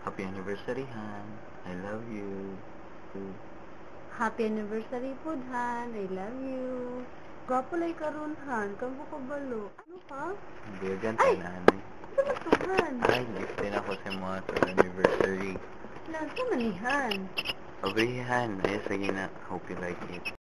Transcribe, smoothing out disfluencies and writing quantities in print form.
Happy anniversary, Han. I love you. Happy anniversary pud, Han. I love you. Gwapo lay karon, Han. Kamo kabalo. Ano ka? Buyagan Ay! ta na, anay. Ano man to, Han? Ay, gift din ako sa mga sa anniversary. Nasa man ni, Han? Abrihan. Ay, sige na. Hope you like it.